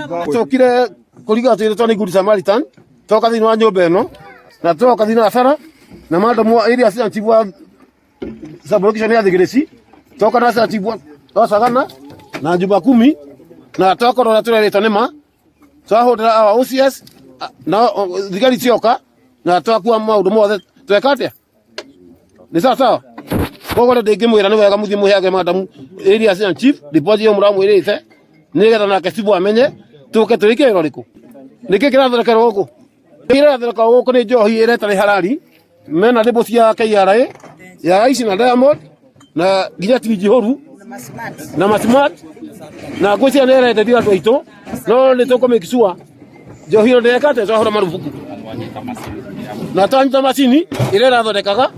Tokire kũringa twĩrĩtwo nĩ Good Samaritan, toka thĩinĩ wa nyũmba ĩno na toka thĩinĩ wa bara na madam wa area assistant chief wa sub-location ya Thigirĩci, toka na assistant chief wa Sagana na nyumba kumi na tokorwo ũrĩa tũrerĩtwo nĩ ma twahũrĩra our OCS na thigari cioka na twakua maũndũ mothe. Tweka atĩa? Nĩ sawa sawa. Koguo rĩ, ndĩngĩmwĩra nĩ wega mũthiĩ mũheage madam area assistant chief riboti ĩyo mũramwĩrĩte, nĩgetha nake cibũ amenye tũke tũrĩkie wĩra ũrĩkũ. Nĩkĩ kĩrathondekerwo gũkũ? Kĩrathondekwo gũkũ nĩ njohi ĩrĩa ĩtarĩ harari, mena label cia KRA ya Ice na Diamond na nginya ti njihũru na masmart na ngwĩciria nĩ ĩrenderio andũ aitũ, no nĩ tũkũ make sure njohi ĩyo ndĩreka atĩa. Twahũra marubuku na twanyita macini ĩrĩa ĩrathondekaga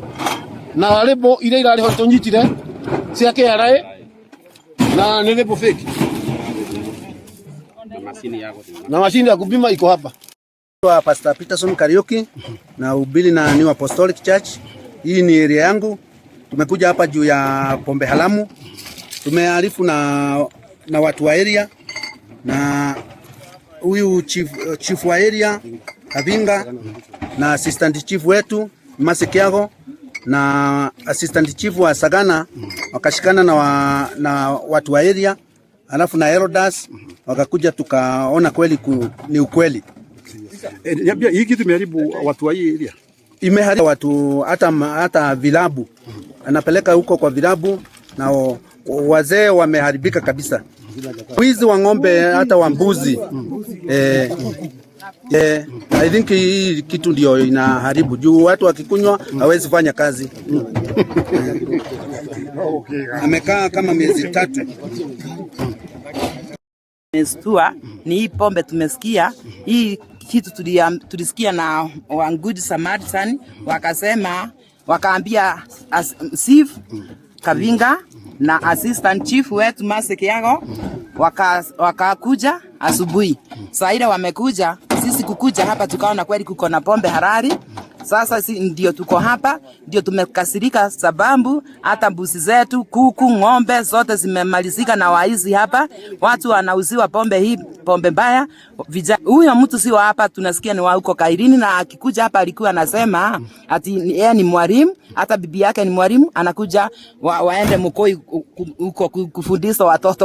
na label iria irarĩ ho tũnyitire cia KRA na nĩ label fake na mashini ya kupima iko hapa. Wa Pastor Peterson Kariuki na ubili na New Apostolic Church. Hii ni area yangu. Tumekuja hapa juu ya pombe haramu. Tumearifu na watu wa area na huyu chief wa area Kavinga na assistant chief wetu Masikiago na assistant chief wa Sagana wakashikana na watu wa area, alafu na elders wakakuja, tukaona kweli ni ukweli. Niambia, hii kitu imeharibu watu wa hii area. Imeharibu watu, hata vilabu anapeleka huko kwa vilabu na wazee wameharibika kabisa. Wizi wa ng'ombe hata wa mbuzi. I think hii kitu ndio inaharibu juu watu wakikunywa hawezi fanya kazi. Amekaa kama miezi 3. Tumestua ni hii pombe tumesikia hii kitu tulisikia na wa Good Samaritan wakasema, wakaambia Chief Kavinga na assistant chief wetu Masikiago, wakakuja asubuhi. Saa ile wamekuja, sisi kukuja hapa tukaona kweli kuko na pombe harari. Sasa si ndio tuko hapa, ndio tumekasirika sababu hata mbuzi zetu, kuku, ng'ombe zote zimemalizika na waizi hapa. Watu wanauziwa pombe hii, pombe mbaya. Huyo mtu si wa hapa, tunasikia ni wa huko Kairini, na akikuja hapa alikuwa anasema ati yeye ni mwalimu, hata bibi yake ni mwalimu, anakuja waende Mukoi huko kufundisha watoto.